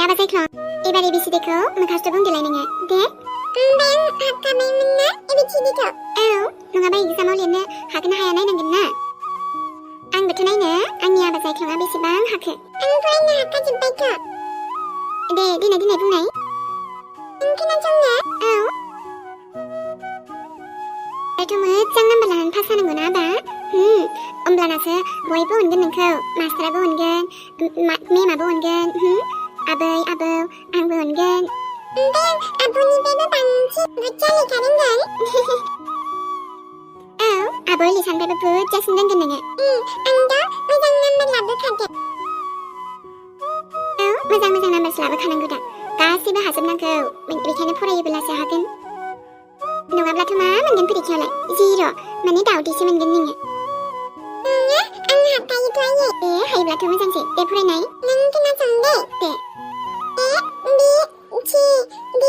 आबा जायख्लं एबार एबिसिडिखौ मोखासथ' बुंदोलाय नोङो दे ओमफ्राय आं हाखाबायमोन ना एबिसिडिखौ औ नङाबा एग्जामाव लिरनो हागोन ना हाया नायनांगोन ना आंबोथ' नायनो आंनि आबा जायख्लंआ बेसेबां हाखो आं फरायनो हाखाजोब्बायथ' दे देनाय बुंनाय नों खोनासंनो औ आरोथ' मोजां नाम्बार लानानै पास जानांगौ ना आबा होमब्लानासो बयबो अनगोन नोंखौ मास्टाराबो अनगोन मेमाबो अनगोन आबै आबौ आंबो अनगोन ओमफ्राय आब'निफ्रायबो बांसिन बुरजा लेखा रोंगोन औ आब' लिसानिफ्रायबो बुरजासिन रोंगोन नोङो आंथ' मोजां नाम्बार लाबोखागोन औ मोजां नाम्बारसो लाबोखानांगौ दा गासैबो हाजोबनांगौ बेखायनो फरायोब्लासो हागोन नङाब्लाथ' मा मोनगोन परिखायावलाय जिर' माने दावदैसो मोनगोन नोङो आं हाखायोथ' आयै हायोब्लाथ' मोजांसै दे फरायनाय नों खोनासं दे A B C D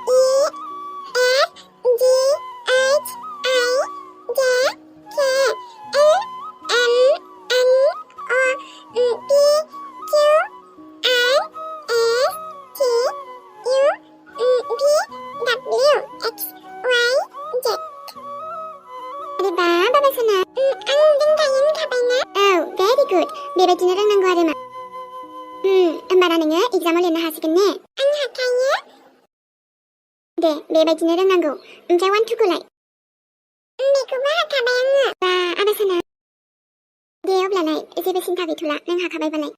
E F G H I J K L M N O P Q R S T U V W X Y Z Aduh Baba sana आं रोंखायो होनखाबायना औ very good बेबायदिनो रोंनांगौ आरो मा होमबाना नोङो एग्जामाव लिरनो हासिगोन ने आं हाखायो दे बेबायदिनो रोंनांगौ ओमफ्राय 1 2 खौलाय बेखौबो हाखाबाय आङो बा आबा साना दे अब्लालाय जेबो सिन्था गैथ'ला नों हाखाबायबालाय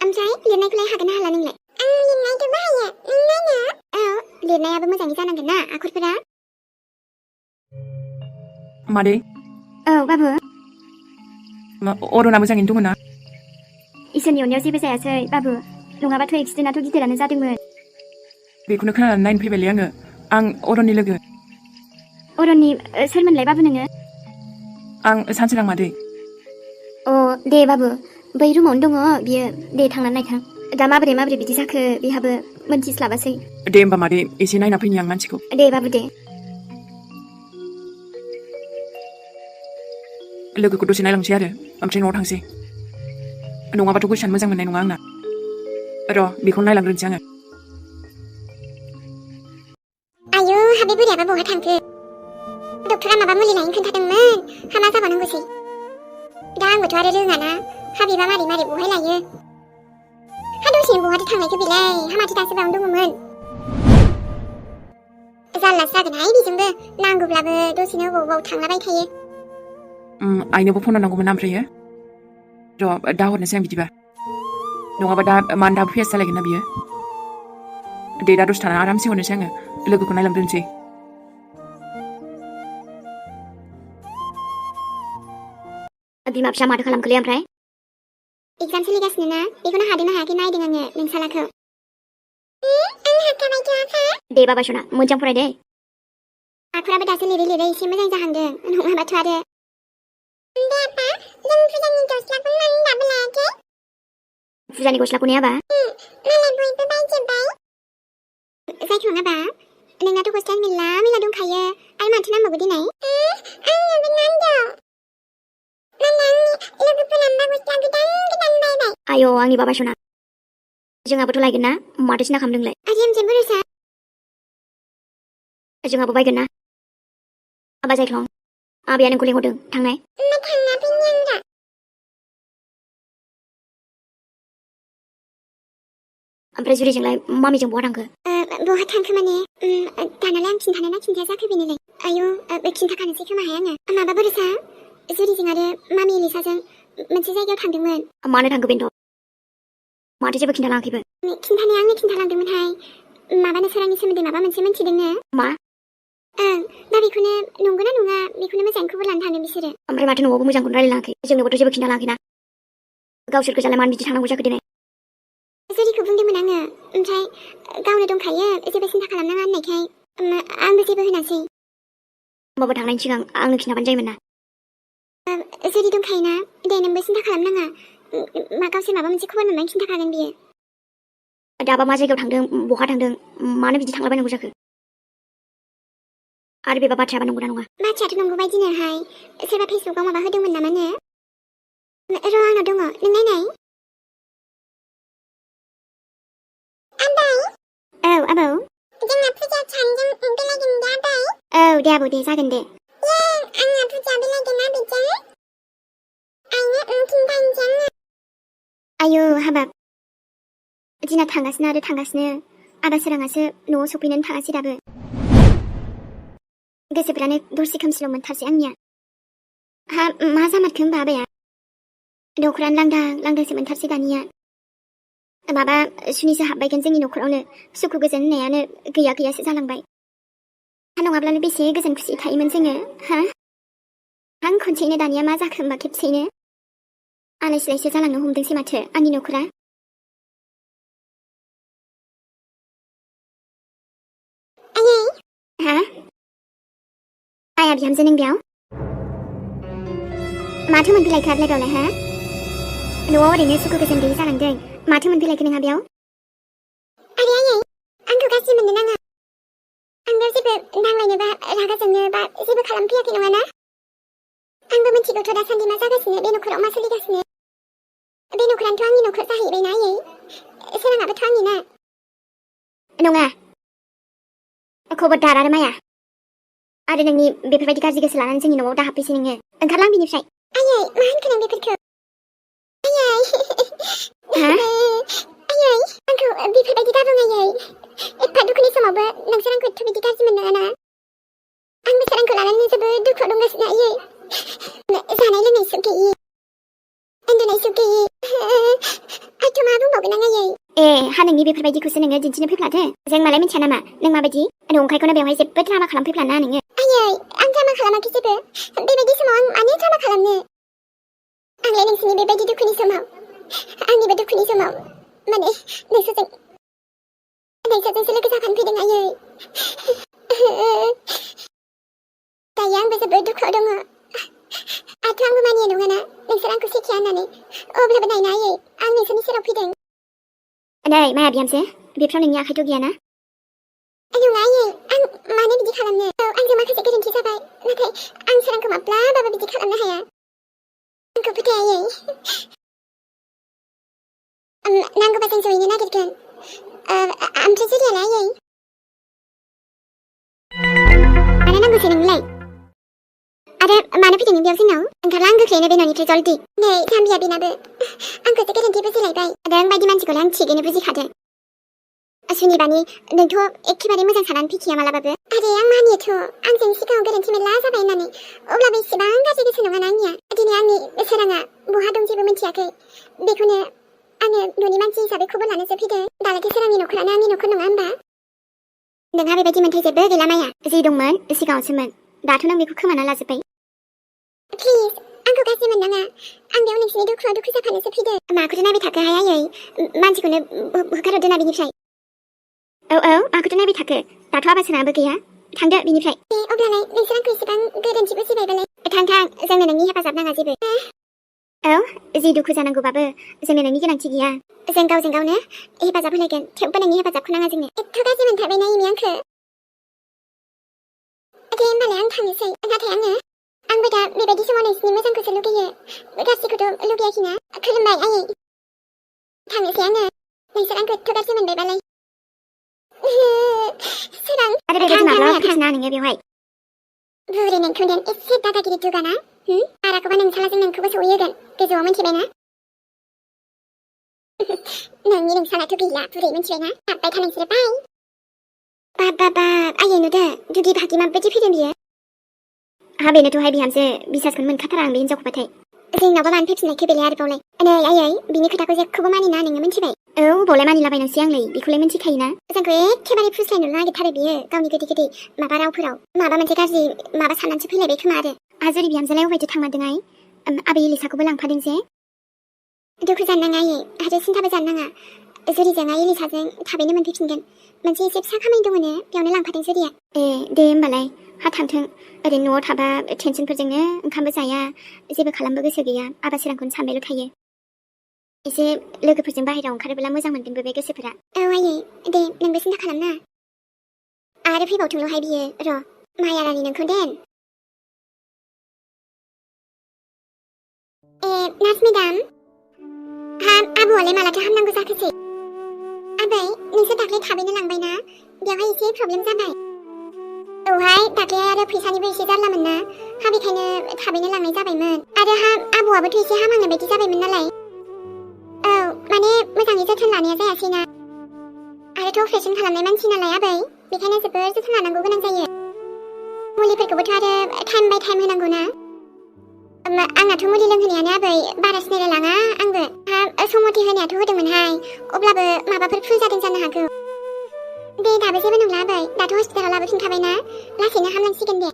ओमफ्राय लिरनायखौलाय हागोन ना हाला नोंलाय आं लिरनायखौबो हायो नों नायनो औ लिरनायाबो मोजाङै जानांगोन ना आखरफोरा मादै औ बाबु अरना मोजाङैनो दङ ना इसोरनि अननायाव जेबो जायासै बाबु नङाबाथ' एक्सिडेन्टआथ' गिदिरानो जादोंमोन बेखौनो खोनानानै नायनो फैबायलै आं अरननि लोगो अरननि सोरमोनलाय बाबु नोङो आं सानसोरां मादै अ दे बाबु बै रुमावनो दङ बियो दे थांनानै नायथां दा माबोरै बिदि जाखो बेहाबो मोनथिस्लाबासै दे होमबा मादै एसे नायना फैनि आं मानसिखौ दे बाबु दे लोगोखौ दसे नायलांसै आरो ओमफ्राय न'आव थांसै नङाबाथ' गोसोआनो मोजां मोननाय नङा आंना र' बेखौनो नायलांग्रोनोसै आङो आयौ हाबे बोरायाबा बहा थांखो डक्टरा माबा मुलि लायनो खोन्थादोंमोन हामा जाबावनांगौसै दा आंबोथ' आरो रोङाना हाबिबा मारै बहाय लायो हा दसेनो बहाथो थांनायखो बेलाय हामाथो दासो बावनो दङमोन जारलासो जागोनहाय बेजोंबो नांगौब्लाबो दसेनो अबाव थांलाबाय थायो आइनोबो फन हरनांगौमोन ओमफ्रायो र' दा हरनोसै आं बिदिबा नङाबा दा मानो दाबो फैयासो जालायगोन ना बियो दे दा दसे थाना आरामसे हरनोसै आङो लोगोखौ नायलांग्रोनोसै बिमा फिसा माथो खालामखोलै ओमफ्राय एग्जाम सोलिगासिनो ना बेखौनो हादोंना हायाखै नायदों आङो नोंसालाखौ आं हाखाबायथ' आफा दे बाबा सना मोजां फराय दे आखराबो दासो लिरै एसे मोजां जाहांदों नङाबाथ' आरो दे आफा जों फुजानि गस्लाखौ मानो दाबो लायाखै फुजानि गस्लाखौ ने आबा मालाय बयबो बायजोब्बाय जायख्लं आबा नोंनाथ' गस्लायानो मेरला दंखायो आरो माथो नांबावगौ देनाय आंनोबो नांगौ आय' आंनि बाबा सना जोंहाबोथ' लायगोन ना माथो सिना खालामदोंलाय जोंहाबो बायगोन ना आबा जायख्लं आबाया नोंखौ लेंहरदों थांनाय ओमफ्राय जुलिजोंलाय मामिजों बहा थांखो बहा थांखो माने दानालाय आं खिन्थानो ना खिन्थाया जाखो बेनोलाय आयौ खिन्थाखानोसै खोमाहाय आङो माबा बोरैसा जुलिजों आरो मामि लिसाजों मोनसे जायगायाव थांदोंमोन मानो थांखो बेनोथ' माथो जेबो खिन्थालाङाखैबो खिन्थानाया आंनो खिन्थालांदोंमोनहाय माबानो सोरांनि सोमोन्दै माबा मोनसे मोनथिदोंनो मा दा बेखौनो नंगौना नङा बेखौनो मोजाङै खबर लानो थांदों बिसोरो ओमफ्राय माथो न'आवबो मोजांखौनो रायलायाखै जोंनोबोथ' जेबो खिन्थालाङाखैना गावसोर गोजालाय मानो बिदि थांनांगौ जाखो दिनै जुलिखौ बुंदोंमोन आङो ओमफ्राय गावनो दंखायो जेबो सिन्था खालामनाङा होननायखाय आंबो जेबो होनासै होमबाबो थांनायनि सिगां आंनो खिन्थाबानो जायोमोन ना जुलि दंखायोना दे नोंबो सिन्था खालामनाङा गावसोर माबा मोनसे खबर मोनबाय खिन्थाखागोन बियो दाबा मा जायगायाव थांदों बहा थांदों मानो बिदि थांलाबायनांगौ जाखो आरो बेबा बाथ्रायाबा नंगौना नङा बाथ्रायाथ' नंगौ बायदिनोहाय सोरबा फेसबुकाव माबा होदोंमोन नामानो र' आंनाव दङ नों नायनाय औ आबौ जोंना फुजा सानजों बेरायगोन दे आबै औ दे आबौ दे जागोन दे आंना फुजा बेरायगोन आबैजों आइनो खिन्थानोसै आङो आयौ हाबाब दिना थांगासिनो आरो थांगासिनो आबा सोराङासो न'आव सफैनानै थाङासै दाबो गोसोफ्रानो दरसे खोमसिल' मोनथारसै आंनिया हा मा जामारखो होनबा आबाया न'खरानो लांदां लांदांसो मोनथारसै दानिया माबा सुनिसो हाबबायगोन जोंनि न'खरावनो सुखु गोजोन होननायानो गैया गैयासो जालांबाय हा नङाब्लानो बेसे गोजोन खुसि थायोमोन जोङो हा आं खनसेयैनो दानिया मा जाखो होनबा खेबसेयैनो आलाय सिलायसो जालांनो हमदोंसै माथो आंनि न'खरा हा आया बिहामजो नों बेयाव माथो मोनफैलायखो आरोलाय बेयावलाय हा न'आव ओरैनो सुखु गोजोन गैयै जालांदों माथो मोनफैलायखो नोंहा बेयाव आरे आयै आंखौ गाज्रि मोननो नाङा आंबो जेबो नांलायनोबा रागा जोंनोबा जेबो खालामफैयाखै नङाना आंबो मिथिगौथ' दासान्दि मा जागासिनो बे न'खराव मा सोलिगासिनो बे न'खरानोथ' आंनि न'खर जाहैबायना आयै सोराङाबोथ' आंनि ना नङा खबरदार आरो माया आरो नोंनि बेफोरबायदि गाज्रि गोसो लानानै जोंनि न'आव दाहाबफैसै नोङो ओंखारलां बिनिफ्राय आयै मा होनखो नों बेफोरखौ आयै हा आयै आंखौ बेफोरबायदि दाबुं आयै एफा दुखुनि समावबो नोंसोर आंखौ एथ' बिदि गाज्रि मोननो नाङा आंबो सोरांखौ लानानै जोबोद दुखुआव दंगासिनो आयै जानाय लोंनाय सुख गैयि उन्दुनाय सुख गैयि आंथ' मा बुंबावगोन आं आयै हा नोंनि बेफोरबायदिखौसो नोङो दिन्थिनो फैफ्लादो जों मालाय मिथिया नामा नों माबायदि नंखायखौनो बेवहाय जेबो द्रामा खालामफैफ्लाना नोङो आयै आं द्रामा खालामाखै जेबो बेबायदि समाव आं मानो द्रामा खालामनो आंलाय नोंसोरनि बेबायदि दुखुनि समाव आंनिबो दुखुनि समाव माने नोंसोरजोंसो लोगो जाफानो फैदों आयै दायो आंबो जोबोद दुखुआव दङ आंथ' आंबो मानियो नङाना नोंसोर आंखौ सैखिया होननानै अब्लाबो नायना आयै आं नोंसोरनि सेराव फैदों नै माया बिहामजो बेफ्राव नोंनि आखाइथ' गैयाना नङा आयै आं मानो बिदि खालामनो औ आंजों माखासे गोरोन्थि जाबाय नाथाय आं सोरांखौ माब्लाबाबो बिदि खालामनो हाया आंखौ फोथाय आयै नांगौबा जों जयैनो नागिरगोन ओमफ्राय जुलियालाय आयै मानो नांगौसै नोंनोलाय आरो मानो फैदों नों बेयाव जोंनाव ओंखारलां गोख्रैनो बे न'निफ्राय जल्दि नै जाम्बिया बेनाबो आंखौसो गोरोन्थि बुजिलायबाय नों बायदि मानसिखौलाय आं थिगैनो बुजिखादों सुनिबानि नोंथ' एखेबारे मोजां सानानै फैखाया मालाबाबो आरे आं मानियोथ' आंजों सिगाङाव गोरोन्थि मेरला जाबाय होननानै अब्लाबो इसेबां गाज्रि गोसो नङाना आंनिया दिनै आंनि सोराङा बहा दं जेबो मिथियाखै बेखौनो आङो न'नि मानसि हिसाबै खबर लानोसो फैदों दालायथो सोरांनि न'खरानो आंनि न'खर नङा होनबा नोंहा बेबायदि मोन्थाय जेबो गैला माया जि दंमोन सिगाङावसोमोन दाथ' नों बेखौ खोमाना लाजोब्बाय प्लिज आंखौ गाज्रि मोननाङा आं बेयाव नोंसोरनि दुखुआव दुखु जाफानोसो फैदों माखौथो नायबाय थाखो हाय आयै मानसिखौनो होखारहरदो ना बिनिफ्राय औ माखौथो नायबाय थाखो दाथ' आबा सोराङाबो गैया थांदो बिनिफ्राय अब्लालाय नोंसोर आंखौ इसेबां गोरोन्थि बुजिबायबालाय थां जोंनो नोंनि हेफाजाब नाङा जेबो औ जि दुखु जानांगौबाबो जोंनो नोंनि गोनांथि गैया जों गावजों गावनो हेफाजाब होलायगोन थेवबो नोंनि हेफाजाबखौ नाङा जोंनो एथ' गाज्रि मोनथारबायना इमि आंखौ दे होमबालाय आं थांनोसै नाथाय आंबो दा बेबायदि समाव नोंसिनि मोजांखौसो लुगैयो गाज्रिखौथ' लुगैयाखैना खुलुमबाय आयै थांनोसै आङो नोंसोर आंखौ एथ' गाज्रि मोनबायबालाय सोरां आरो बेबायदि माब्लाबा फैफिना नोङो बेवहाय बुरि नोंखौदेन एसे दादागिरि दुगाना बाराखौबा नोंसालाजों नोंखौबो सहैहोगोन गोजौआव मिथिबायना नोंसालाथ' गैला बुरै मिथिबायना हाबबाय था नोंसोरो बाय बाब आयै नुदो दुगि भागि माबायदि फैदों बियो हा बेनोथ'हाय बिहामजो बिसासखौनो मोनखाथारा आं बे हिनजावखौबाथाय जोंनावबो मानो फैफिननायखो बेलाय आरोबावलाय नै आयै बिनि खोथाखौ जेखौबो मानिना नोङो मिथिबाय औ बावलाय मानिलाबायनोसै आंलाय बेखौलाय मिथिखायोना जोंखौ एखेबारे फुस्लायनो नागिरथारो बियो गावनि गोदै गोदै माबा रावफोराव माबा मोनसे गाज्रि माबा साननानैसो फैलायबाय खोमा आरो आजुरि बिहामजोलाय अबायथो थांमारदोंहाय आबै एलिसाखौबो लांफादों जे दुखु जानो नाङा आयै आरो सिन्थाबो जानो नाङा जुरिजों एलिसाजों थाबैनो मोनफैफिनगोन मोनसे एसे फिसा खामानि दङ नो बेयावनो लांफादों जुरिया दे होमबालाय हा थांथों ओरैनो न'आव थाबा टेनसनफोरजोंनो ओंखामबो जाया जेबो खालामबो गोसो गैया आबा सोरांखौनो सानबायल' थायो एसे लोगोफोरजों बाहेरायाव ओंखारोब्ला मोजां मोनगोनबो बे गोसोफोरा औ आयै दे नोंबो सिन्था खालामना आरो फैबावथोंल'हाय बियो र' माया रानि नोंखौ देन नार्स मेडाम आबौआलाय मालाथो हामनांगौ जाखोसै आबै नोंसोर दाख्लै थाबैनो लांबायना बेवहाय एसे प्रब्लेम जाबाय औहाय दाख्लै आरो फैसानिबो एसे जारलामोन ना बेखायनो थाबैनो लांनाय जाबायमोन आरो आबौआबोथ' एसे हामांनाय बायदि जाबायमोन नालाय औ माने मोजाङै जोथोन लानाया जायासैना आरोथ' अपारेसन खालामनाय मानसि नालाय आबै बेखायनो जोबोर जोथोन लानांगौ गोनां जायो मुलिफोरखौबोथ' आरो टाइम बाय टाइम होनांगौ ना आंनाथ' मुलि लोंहोनायानो आबै बारा सिनायलायलाङा आंबो सम मथे होनायाथ' होदोंमोनहाय अब्लाबो माबाफोर भुल जादों जानो हागौ दे दाबो जेबो नंला आबै दाथ' हस्पिटालाव लाबोफिनखाबायना लासैनो हामलांसिगोन दे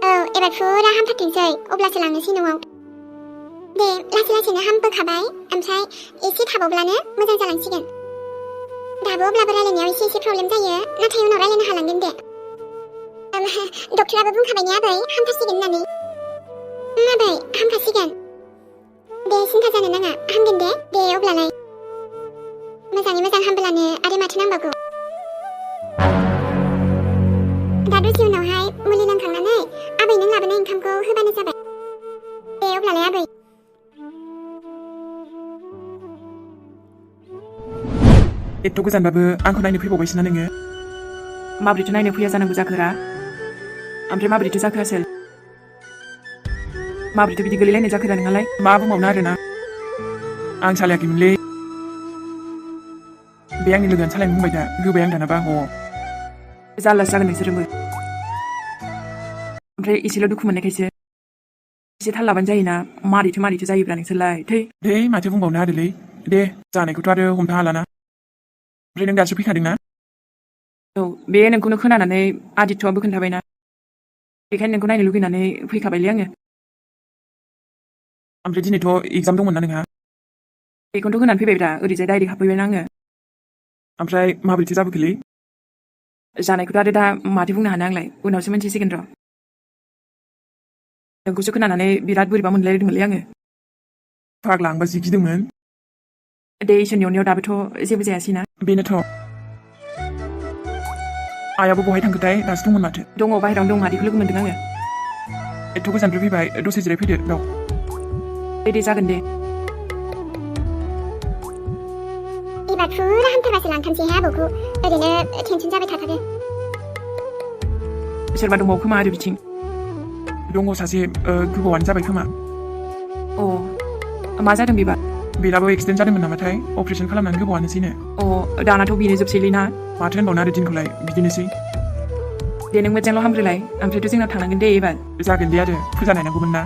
औ एबार फुरा हामथारथोंसै अब्लासो लांनोसै न'आव दे लासै लासैनो हामबोखाबाय ओमफ्राय एसे थाबावब्लानो मोजां जालांसिगोन दाबो अब्लाबो रायलायनायाव एसे प्रब्लेम जायो नाथाय उनाव रायलायनो हालांगोन दे डक्टराबो बुंखाबाय ने आबै हामथारसिगोन होननानै आबै हामखासिगोन दे सिन्था जानो नाङा हामगोन दे अब्लालाय मोजाङै मोजां हामब्लानो आरो माथो नांबावगौ दा दसे उनावहाय मुलि लोंखांनानै आबै नों लाबोनाय ओंखामखौ होबानो जाबाय दे अब्लालाय आबै एथ' गोजानबाबो आंखौ नायनो फैबावबायसोना नोङो माबोरैथो नायनो फैया जानांगौ जाखोरा ओमफ्राय माबोरैथो जाखो आसोल माबोरैथो बिदि गोलैलायनाय जाखोरा नोंहालाय मा बुंबावनो आरोना आं सालायाखैमोनलै बे आंनि लोगोआनो सालायनो बुंबाय दा गोबाय आं दानाबा जारलासो जागोन नोंसोरबो ओमफ्राय एसेल' दुखु मोननायखायसो एसे थाल लाबानो जायोना मारैथो जायोब्रा नोंसोरलाय दे माथो बुंबावनो आरोलै दे जानायखौथ' आरो हमथा हालाना ओमफ्राय नों दासो फैखादोंना औ बे नोंखौनो खोनानानै आदित्यआबो खोन्थाबायना बेखायनो नोंखौ नायनो लुगैनानै फैखाबायलै आङो ओमफ्राय दिनैथ' एग्जाम दंमोन ना नोंहा बेखौनोथ' होनानै फैबायब्रा ओरैजाय डाइरेक्ट हाबफैबायना आङो ओमफ्राय माबोरैथो जाबोखोलै जानायखौथ' आरो दा माथो बुंनो हानो आंलाय उनावसो मोनथिसिगोन र' नोंखौसो खोनानानै बिराद बोरैबा मोनलायदोंमोनलै आङो फाग्ला आंबा जि गिदोंमोन दे इसोरनि अननायाव दाबोथ' जेबो जायासैना बेनोथ' आयाबो बहाय थांखोथाय दासो दंमोन माथो दङ बाहेरायावनो दं मादैखौ लोगो मोन्दों आङो एथ' गोजाननिफ्राय फैबाय दसे जिरायफैदो बेयाव दे जागोन दे एबार फुरा हामथारबासो लांथारसैहाय आबौखौ ओरैनो टेनसन जाबाय थाथारो सोरबा दंबावो खोमा आरो बिथिं दङ सासे गोबावानो जाबाय खोमा अ मा जादों बेबा बेनाबो एक्सिडेन्ट जादोंमोन नामाथाय अपारेसन खालामनानै गोबावानोसैनो अ दानाथ' बेनो जोबसैलै ना माथो होनबावनो आरो दिनखौलाय बिदिनोसै दे नों मोजांल' हामग्रोलाय ओमफ्रायथ' जोंनाव थांनांगोन दे एबार जागोन दे आरो फुजा नायनांगौमोन ना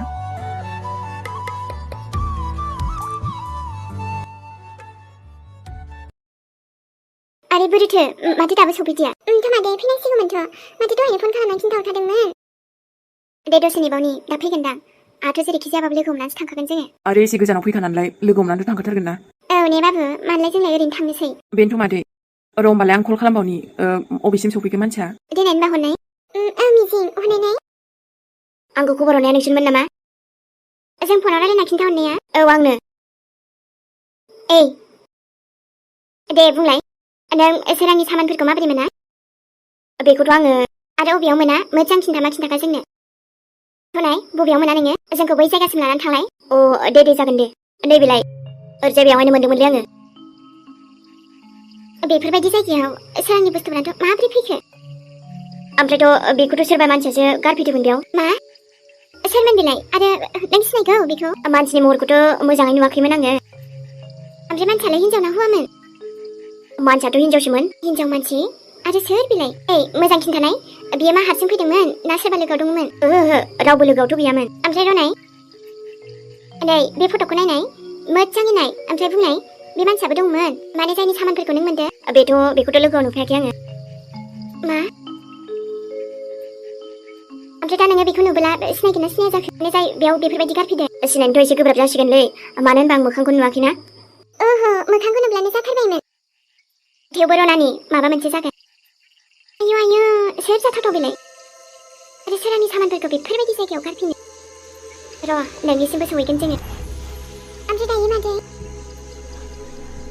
आरे बोरैथो माथो दाबो सफैदिया मादै फैनांसिगौमोनथ' माथो दहायनो फन खालामनानै खिन्थाहरखादोंमोन दे दसे नेबावनि दा फैगोनदां आंथ' जेरैखि जायाबाबो लोगो हमनानैसो थांखागोन जोङो आरो एसे गोजानाव फैखानानैलाय लोगो हमनानैथ' थांखाथारगोन ना औ नेबाबो मानोलाय जोंलाय ओरैनो थांनोसै बेनोथ' मादै र' होमबालाय आं कल खालामबावनि अबेसिम सफैखो मानसिया देनाय होनबा हरनाय मिजिं हरनाय आंखौ खबर हरनाया नोंसोरमोन नामा जों फनाव रायलायना खिन्थाहरनाया औ आंनो दे बुंलाय नों सोरांनि सामानफोरखौ माबोरै मोना बेखौथ' आङो आरो बबेयाव मोना मोजां खिन्थाखा जोंनो होनाय बबेयाव मोना नोङो जोंखौ बै जायगासिम लानानै थांलाय अ दे जागोन दे नैबेलाय ओरैजाय बेयावहायनो मोनदोंमोनलै आङो बेफोरबायदि जायगायाव सोरांनि बुस्थुफोराथ' माबोरै फैखो ओमफ्रायथ' बेखौथ' सोरबा मानसियासो गारफैदोंमोन बेयाव मा सोरमोन बेलाय आरो नों सिनायगौ बेखौ मानसिनि महरखौथ' मोजाङै नुवाखैमोन आङो ओमफ्राय मानसियालाय हिनजाव ना हौवामोन मानसियाथ' हिनजावसोमोन हिनजाव मानसि आरो सोर बिलाय मोजां खिन्थानाय बियो मा हारसिं फैदोंमोन ना सोरबा लोगोआव दंमोन ओहो रावबो लोगोआवथ' गैयामोन ओमफ्राय रनाय नै बे फट'खौ नायनाय मोजाङै नाय ओमफ्राय बुंनाय बे मानसियाबो दंमोन माने जायनि सामानफोरखौ नों मोनदो बेखौथ' लोगोआव नुफेराखै आङो मा ओमफ्राय दा नोङो बेखौ नुबोला सिनायगोन ना सिनाया जाखो माने जाय बेयाव बेफोरबायदि गारफैदो सिनायनोथ' एसे गोब्राब जासिगोनलै मानो होनबा आं मोखांखौ नुवाखैना ओहो मोखांखौ नुब्लानो जाथारबायमोन थेवबो रनानि माबा मोनसे जागोन आयु सोर जाथावथाव बेलाय आरो सोरांनि सामानफोरखौ बेफोरबायदि जायगायाव गारफैनो र' नोंनिसिमबो सहैगोन जोङो